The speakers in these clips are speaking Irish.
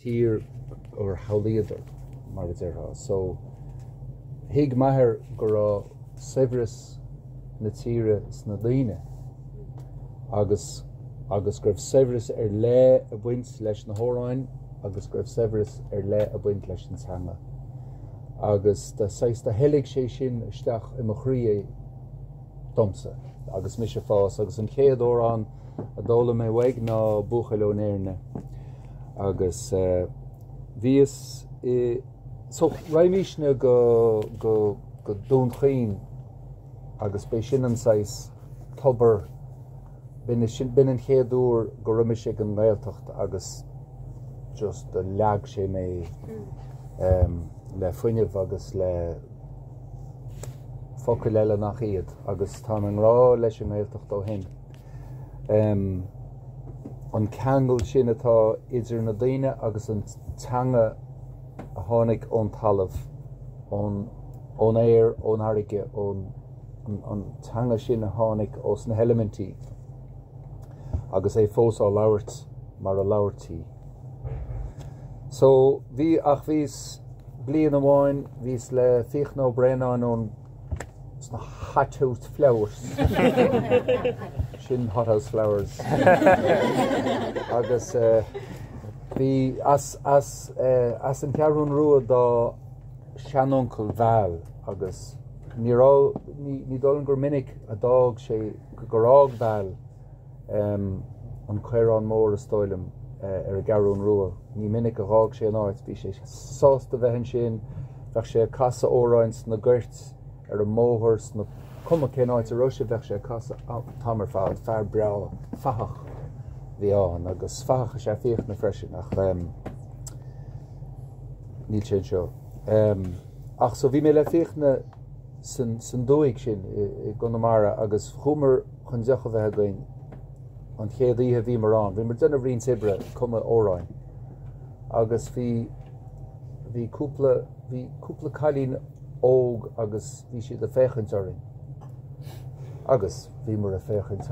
Tír gur shamhlaíodar, mar a déarfá. So, thuig m'athair go raibh saibhreas na tíre sna daoine agus agus go raibh saibhreas ar leith ag baint leis na hamhráin agus go raibh saibhreas ar leith ag baint leis an teanga. Agus do saghas do theilg sé sin isteach i mo chroí é domsa agus mise ag fás agus an chéad amhrán a d'fhoghlaim mé uaidh ná Buachaill ón Éirne agus bhíos i so raghaimisne go go go Dún Chaoin agus b'é sin an saghas tobar b'in sin b'in an chéad uair go raibh mise ag an nGaeltacht agus just do leag sé mé le fuinneamh agus le focail eile nach iad agus táim i ngrá leis an nGaeltacht ó shin. An ceangal sin atá idir na daoine agus an teanga a tháinig ón talamh, ón ón aer, ón fharraige, ón an teanga sin a tháinig ós na heilimintí agus é fós á labhairt mar a labhairtí. So, bhí, ach bhíos, bliain amháin, bhíos le Fiachna Ó Braonáin ón, sna Hothouse Flowers. Sin Hothouse Flowers. Agus eh, bhí as, as, eh, as an Cheathrún Rua dá seanuncail Val agus ní raibh, ní, ní dóigh liom gur minic a d'fhág sé, gur fhág Val an Caorán Mór is dóigh liom, ar an gCeathrún Rua. Ní minic a dh'fhág sé an áit. Bhí sé sásta bheith ansin, bheadh sé ag casadh amhráin sna goirt, ar an mbóthar, sna, cuma cén áit a raibh sé, bheadh sé ag casadh an t-am ar fad. Fear breá, fathach a bhí ann agus fathach is ea Fiachna freisin ach níl sé anseo. Ach so bhí mé le Fiachna san dúthaigh sin i gConamara agus chuamar chun deoch a bheith againn an chéad oíche a bhíomar ann. Bhíomar ag déanamh roinnt oibre, cumadh amhráin agus bhí bhí cúpla bhí cúpla cailín óg agus bhí siad ag féachaint orainn agus bhíomar ag féachaint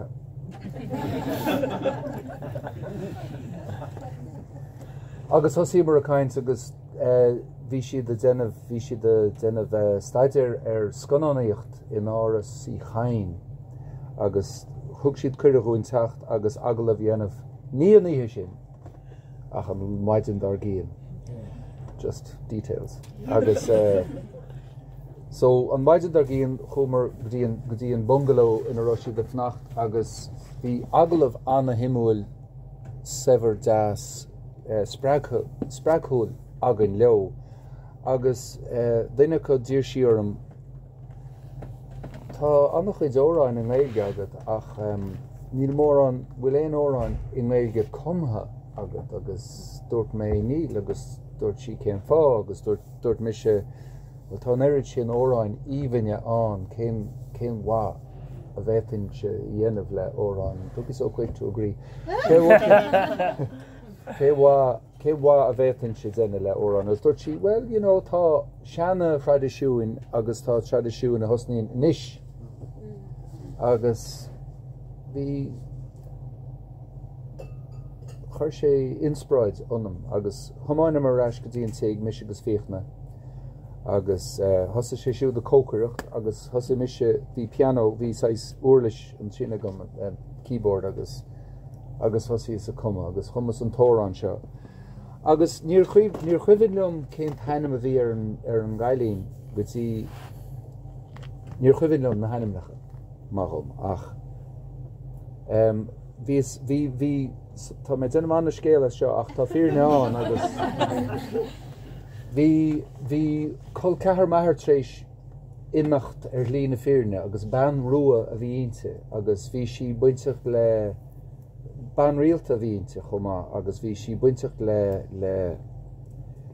agus thosaíomar ag caint agus Bhí siad ag déanamh, bhí siad ag déanamh staidéir ar scannánaíocht in Áras Uí Chadhain agus thug siad cuireadh dhúinn teacht agus agallamh a dhéanamh, ní an oíche sin, ach an mhaidin dár gcionn. Just details. Agus so an mhaidin dár gcionn chuamar go dtí an, go dtí an bungalow ina raibh siad ag fanacht agus bhí agallamh ana-shuimiúil, saibhir deas, spreagtha, spreagthúil againn leo agus duine acu d'iarr sí orm Tá an-chuid amhráin i nGaeilge agat ach níl mórán, bhfuil aon amhráin i nGaeilge cumtha agat agus dúirt mé níl agus dúirt sí cén fáth agus dúirt, dúirt mise bhuel tá an oiread sin amhráin aoibhinne ann cén, cén mhaith a bhféadfainnse a dhéanamh le amhrán, don't be so quick to agree. Cé mhaith, cé mhaith a bhféadfainnse déanamh le amhrán? Agus dúirt sí, well, you know, tá seana-thraidisiúin agus tá traidisiúin a thosnaíonn anois. Agus bhí, chuir sé inspioráid ionam agus thiomáineamar ar ais go dtí an tigh, mise agus Fiachna, agus thosaigh sé siúd ag cócaireacht agus thosaigh mise, bhí pianó, bhí saghas uirlis ansin agam, keyboard agus, agus thosaíos ag cumadh agus chumas an t-amhrán seo. Agus níor níor chuimhin liom cén t-ainm a bhí ar an ar an gcailín go dtí níor chuimhin liom na hainmneacha maith dhom ach um, bhíos bhí bhí tá mé ag déanamh an-scéal as seo ach tá fírinne ann agus bhí bhí col ceathar m'athar tar éis imeacht ar shlí na fírinne agus bean rua a bhí inti agus bhí sí bainteach le bean rialta a bhí inti chomh maith agus bhí sí bainteach le le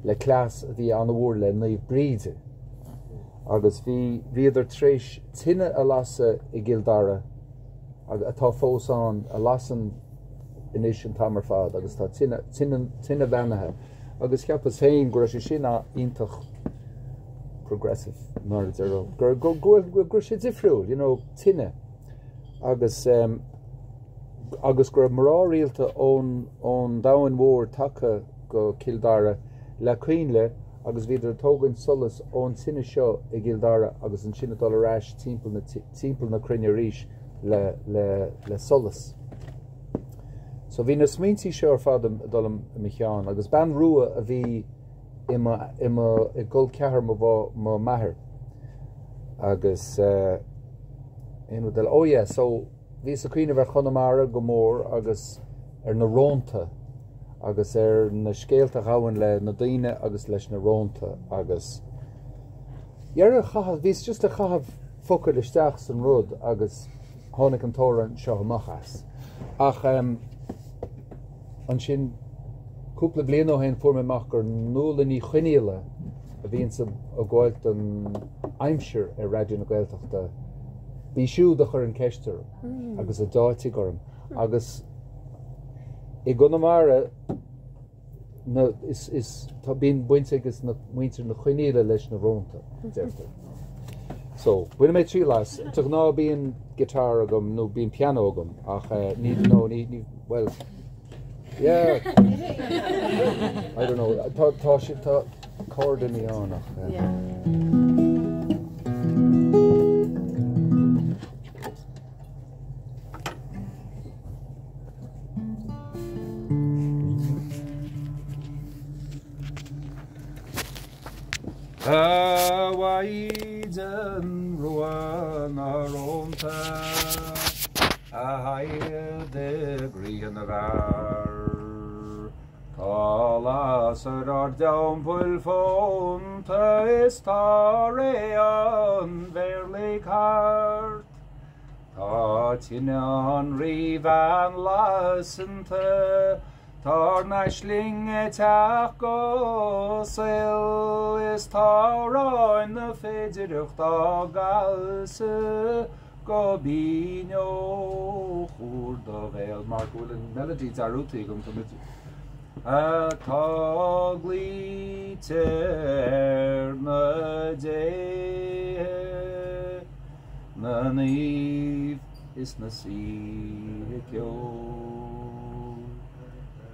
le cleas a bhí an-mhór le Naomh Bríde agus bhí bhíodar tar éis tine a lasadh i gCill Dara atá fós ann a lasann anois an t-am ar fad agus tá tine tine tine bheannaithe agus cheapas féin go raibh sé sin iontach progressive mar a déarfá go go go go raibh sé difriúil you know tine agus um, agus go raibh mná rialta ón ón domhan mhór tagtha. go Cill Dara le coinnle agus bhíodar ag tógaint solas ón tine seo i gCill Dara agus ansin ag dul ar ais timpeall na timpeall na cruinne arís le le le solas. So bhí na smaointí seo ar fad ag dul i mo cheann agus bean rua a bhí i mo i mo i gcol ceathar mo mo m'athair agus eh, aon rud eile oh yeah so bhíos ag cuimhneamh ar Chonamara go mór agus ar na rónta agus ar na scéalta a ghabhann le na daoine agus leis na rónta agus dheireadh chaitheamh bhíos just ag caitheamh focail isteach san rud agus tháinig an t-amhrán seo amach as. Ach um, ansin cúpla bliain ó shin fuair mé amach gur Nuala Ní Chonaola a bhíonns ag gabháil don aimsir ar Raidió na Gaeltachta b'í siúd a chuir an ceist orm agus a d'áitigh orm agus i gConamara na is is tá bíonn baint ag na muintir na Conaola leis na rónta deirtear. So bhain mé triail as de ghnáth bíonn guitar agam nó bíonn piano agam ach eh, ní no ní ní well yeah I don't know tá tá si tá chordanna ann ach eh. Yeah. A mhaighdean rua na rónta a shaighead i gcroíthe na bhfear. Tá lasair ár dteampaill fónta is tá ré an mhéirligh thart. Tá tine an ríbhean lasanta, tá ár n-aisling ag teacht go saol, is tá amhráin na féidireacht á gcasadh go binn ó chúr do bhéil. Mar go bhfuil an melody dearúdta agam, tá muid atá glaoite ar na déithe. na naoimh is na saoithe ceoil.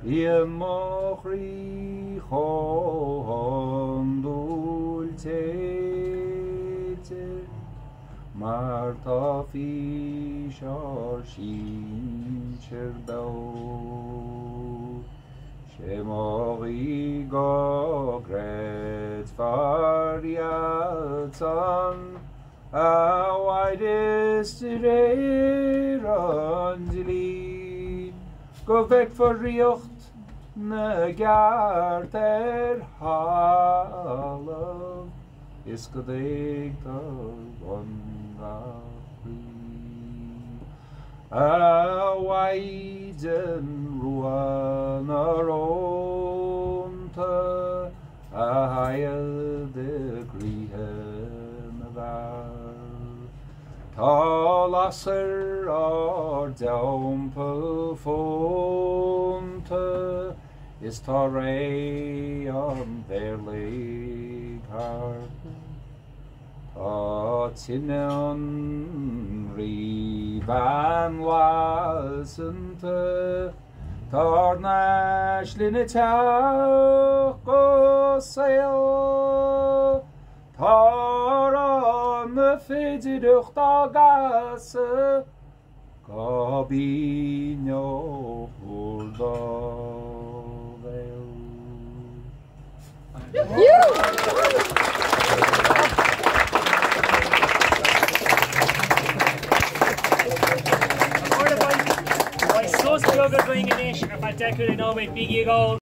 Bíonn mo chroí chomh hiondúil téite mar tá fís ár sinsear beo. 'Sé mo ghuí go gcreidfear iadsan A mhaireas de réir an dlí, go bhfeicfear ríocht na gceart ar thalamh is go dtuigtear bun gach rí. A Mhaighdean Rua na Rónta, A shaighead i gcroíthe na bhfear. Tá lasair ár dteampall fónta is tá ré an mhéirligh thart. Tá tine an ríbhean lasanta. Tá ár n-aisling ag teacht go saol. Tá amhráin na féidireacht á gcasadh go binn ó chúr do bhéil. Beidh sos beag againn anois ar feadh 15 nóiméad. Bígí ag ól!